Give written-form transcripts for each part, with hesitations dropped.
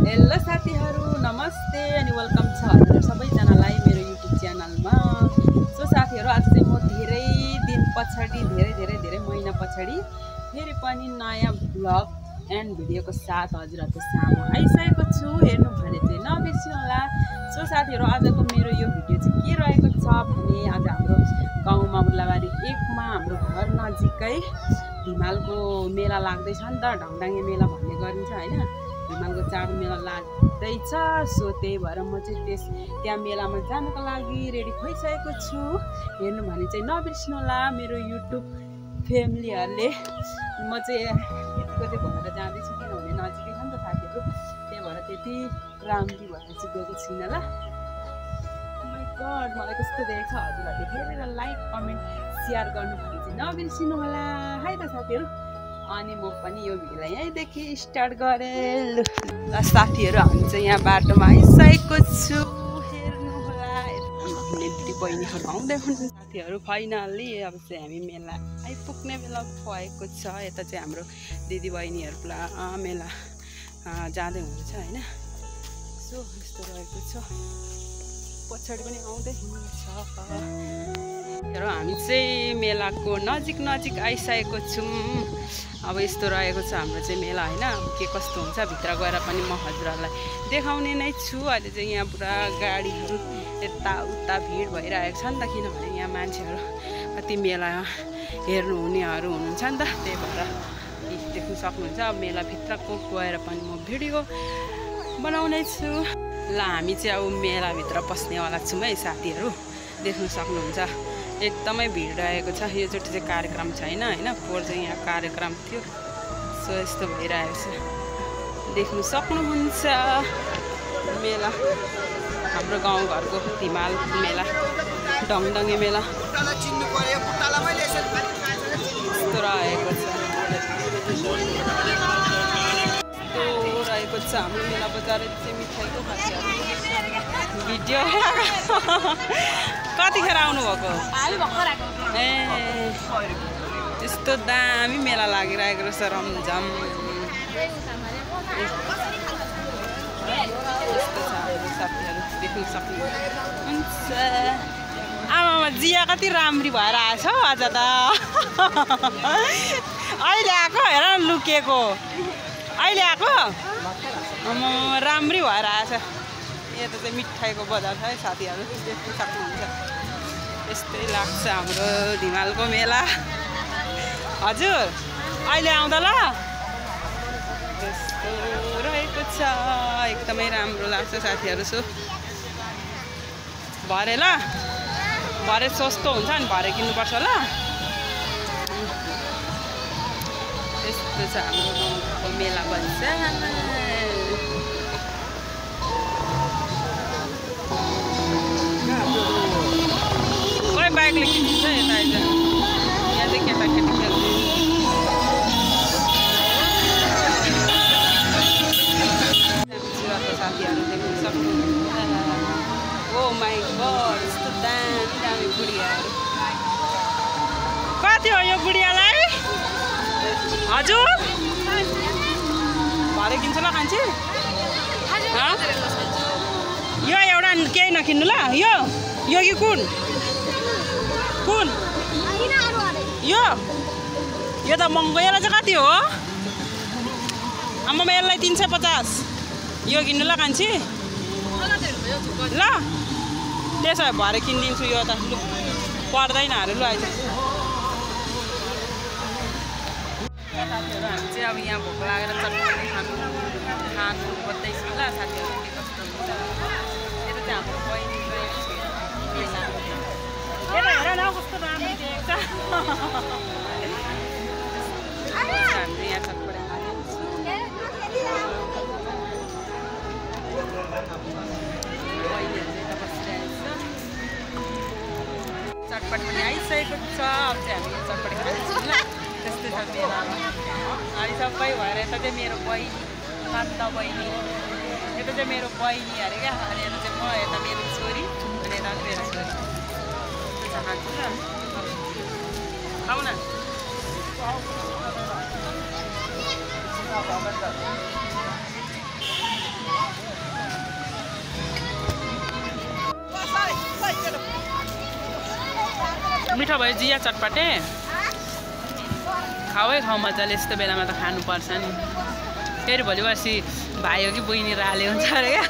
Hello साथीहरु, नमस्ते अनि वेलकम छ हजुर सबैजनालाई मेरो युट्युब च्यानलमा। सो साथीहरु, आज चाहिँ म धेरै दिन पछाडी धेरै महिना पछाडी फेरि पनि नयाँ ब्लग एन्ड भिडियोको साथ हजुरहरुको सामु आइसकेको छु। हेर्नु भने चाहिँ नबिर्सिनु होला। सो साथीहरु, आजको मेरो यो भिडियो चाहिँ के रहेको छ भने आज हाम्रो गाउँमा उर्लाबारी 1 मा हाम्रो घर नजिकै हिमालको मेला लाग्दैछ नि त। ढङडाङ्गे मेला भन्ने गरिन्छ हैन, हिमालको चाड मेला लाग्दैछ। सो त्यही भएर म चाहिँ त्यहाँ मेलामा जानको लागि रेडी भइसकेको छु। हेर्नु भने चाहिँ नबिर्सिनु होला मेरो युट्युब फ्यामिलीहरुले। म चाहिँ यतिको चाहिँ भएर जाँदैछु किनभने नजिकै छ नि त साथीहरु, त्यही भएर त्यति राम्री भएर चाहिँ गएको छैन ल। माइ गड, मलाई कस्तो देखेको छ हजुरहरुले हेरेर लाइक कमेन्ट शेयर गर्नु भने चाहिँ नबिर्सिनु होला है त साथीहरु। अनि म पनि यो भिडियोलाई यहीँदेखि स्टार्ट गरेँ। ल साथीहरु, हामी चाहिँ यहाँ बाटोमा आइसकेको छु। हेर्नु होला, दिदी बहिनीहरु आउँदै हुनुहुन्छ साथीहरु। फाइनली अब चाहिँ हामी मेला आइपुग्ने बेला भएको छ। यता चाहिँ हाम्रो दिदी बहिनीहरु पुरा मेला जाँदै हुनुहुन्छ हैन। सो यस्तो रहेको छ, पछाडि पनि आउँदै हुनुहुन्छ। र हामी चाहिँ मेलाको नजिक आइसकेको छौँ। अब यस्तो रहेको छ हाम्रो चाहिँ मेला हैन। के कस्तो हुन्छ भित्र गएर पनि म हजुरहरुलाई देखाउने नै छु। अहिले चाहिँ यहाँ पुरा गाडीहरु यताउता भिड भइरहेको छ नि त, किनभने यहाँ मान्छेहरु कति मेला हेर्नु हुनेहरु हुनुहुन्छ नि त। त्यही भएर देख्न सक्नुहुन्छ। अब मेलाभित्रको गएर पनि म भिडियो बनाउने छु। ल हामी चाहिँ अब मेलाभित्र पस्नेवाला छौँ है साथीहरु, देख्न सक्नुहुन्छ। एकदमै भिड रहेको छ। योचोटि चाहिँ कार्यक्रम छैन हैन, पोहोर चाहिँ यहाँ कार्यक्रम थियो। सो यस्तो भइरहेको छ, देख्न सक्नुहुन्छ मेला। हाम्रो गाउँघरको हिमाल मेला, ढङडङ्गे मेला यस्तो रहेको छ। रहेको छ हाम्रो मेला बजार चाहिँ मिठाईको खासहरू भिडियो। कतिखेर आउनुभएको? ए त्यस्तो दामी मेला लागिरहेको रहेछ, रमझम यस्तो छ हाम्रो साथीहरु, देख्न सक्नुहुन्छ। आमामा जिया कति राम्री भएर आएछ आज त। अहिले आएको हेर लुकेको, अहिले आएको राम्री भएर आएछ। यता चाहिँ मिठाईको बजार छ है साथीहरु, देख्न सक्नुहुन्छ। यस्तै लाग्छ हाम्रो हिमालको मेला। हजुर अहिले आउँदा ल, यस्तो रहेको छ। एकदमै राम्रो लाग्छ साथीहरु। सो भरे ल, भरे सस्तो हुन्छ नि, भरे किन्नुपर्छ ल। यस्तो छ हाम्रो गाउँको मेला बजार। कोही बाइकले किन्छ यता आइज, यहाँ चाहिँ केटाकेटी खेल्ने साथीहरु देख्न सक्नुहुन्छ। ओ माई गड, यस्तो दामी गुडियाहरू। कति हो यो गुडियालाई? हजुर भरे किन्छु ल कान्छी। यो एउटा केही नकिन्नु ल। यो कि कुन यो त महँगो। यसलाई चाहिँ कति हो? आमामा यसलाई 350। यो किन्नु ल कान्छी। ल त्यसो भए भरे किनिदिन्छु। यो त लु पर्दैन अरे। लु आइज साथीहरु, हामी चाहिँ अब यहाँ भोक लागेर चटपटी खानु खोज्दैछौँ ल साथीहरु। के कस्तो हुन्छ यता चाहिँ हाम्रो बहिनी गएको छ। यता हेर न कस्तो राम्रो देखेको छ। हामीले यहाँ चटपटी खाने बहिनीहरू चाहिँ यता बसिरहेको छ। चटपटी पनि आइसकेको छ। अब चाहिँ हामी चटपटी खानेछौँ ल। त्यस्तै छ मेलामा। हामी सबै भएर यता चाहिँ मेरो बहिनी, कान्ता बहिनी, यता चाहिँ मेरो बहिनी अरे क्या। अनि यता चाहिँ म, यता मेरो छोरी, अनि यता मेरो छोरी। त्यसो खान्छु ल, खाऊ न। मिठो भयो जिया चटपटे खाऊ मजाले यस्तो बेलामा त खानुपर्छ नि फेरि भोलि पर्सि भाइ हो कि बहिनी राले हुन्छ अरे क्या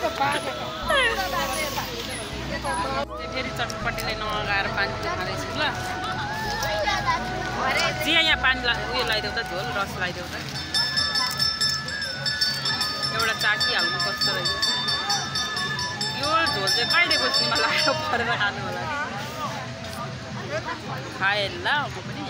फेरि चटपटीले नगाएर पानी खाँदैछु ल जिया यहाँ पानी उयो लगाइदेऊ त झोल रस लगाइदेऊ त एउटा चाटिहाल्नु कस्तो रहेछ यो झोल चाहिँ कहिलेको चिनीमा लगाएर परेर खानु होला खाए ल म पनि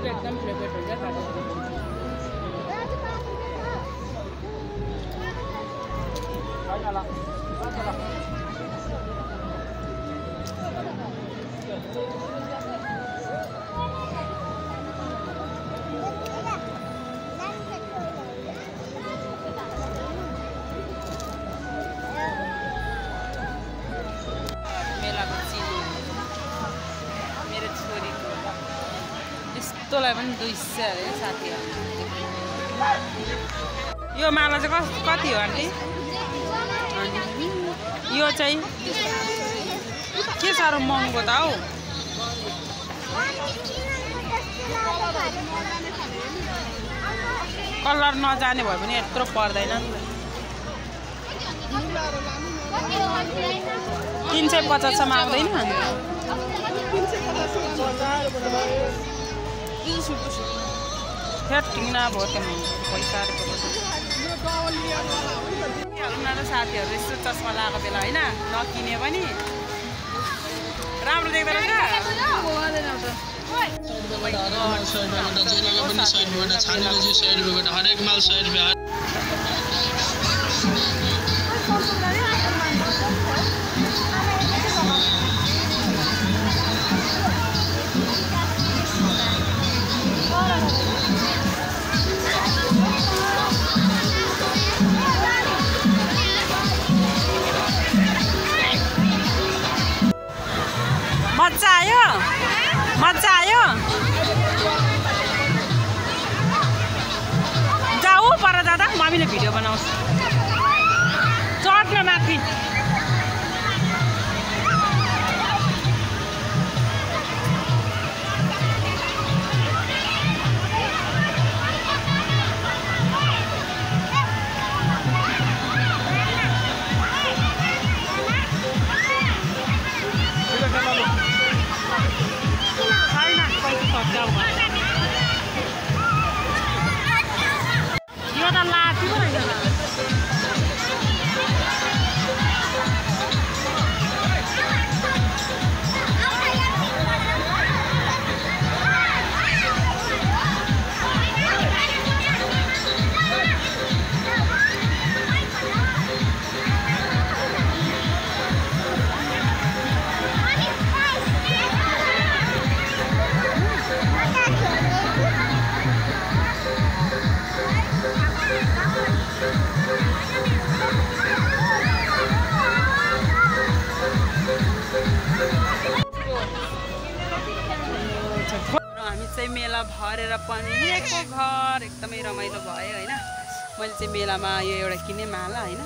एकदम फ्लेभर हुन्छ मेलाको चिनी मेरो छोरीको यस्तोलाई पनि 200 अरे साथीहरू यो माला चाहिँ कति हो आन्टी यो चाहिँ के साह्रो महँगो त हौ कलर नजाने भए पनि यत्रो पर्दैन नि 350 सम्म आउँदैन ठिङ्ना भयो पैसा उनीहरू साथीहरू यस्तो चस्मा लगाएको बेला होइन नकिने पनि राम्रो देख्दैन मजा आयो जाऊ पर जाँदा मम्मीले भिडियो बनाउँछ चढ्न माथि यो त लाठी पो रहेछ चाहिँ मेला भरेर पनि यहाँको घर एकदमै रमाइलो भयो हैन मैले चाहिँ मेलामा यो एउटा किने माला हैन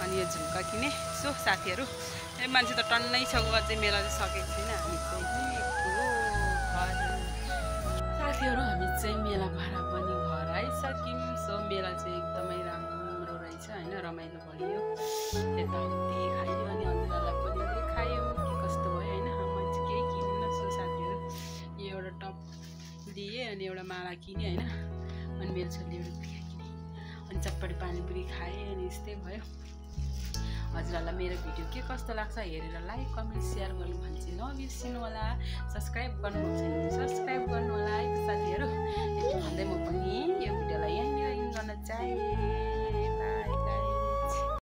अनि यो झुम्का किने सो साथीहरु ए मान्छे त टन्नै छ अझै मेला चाहिँ सकेको छैन हामी चाहिँ साथीहरु हामी चाहिँ मेला भएर पनि घर आइसक्यौं सो मेला चाहिँ एकदमै राम्रो रहेछ हैन रमाइलो भयो यताउति खायो अनि अन्धलाई पनि देखायौं के कस्तो भयो हैन मैले चाहिँ केही किन्न सो साथीहरु यो एउटा टप लिए अनि एउटा माला किने हैन अनि मेरो छोरीले एउटा पिया किने अनि चटपटी पानीपुरी खाए अनि यस्तै भयो हजुरहरुलाई मेरो भिडियो के कस्तो लाग्छ हेरेर लाइक कमेन्ट शेयर गर्नु भन्छ नबिर्सिनु होला सब्स्क्राइब गर्नु भन्छ सब्स्क्राइब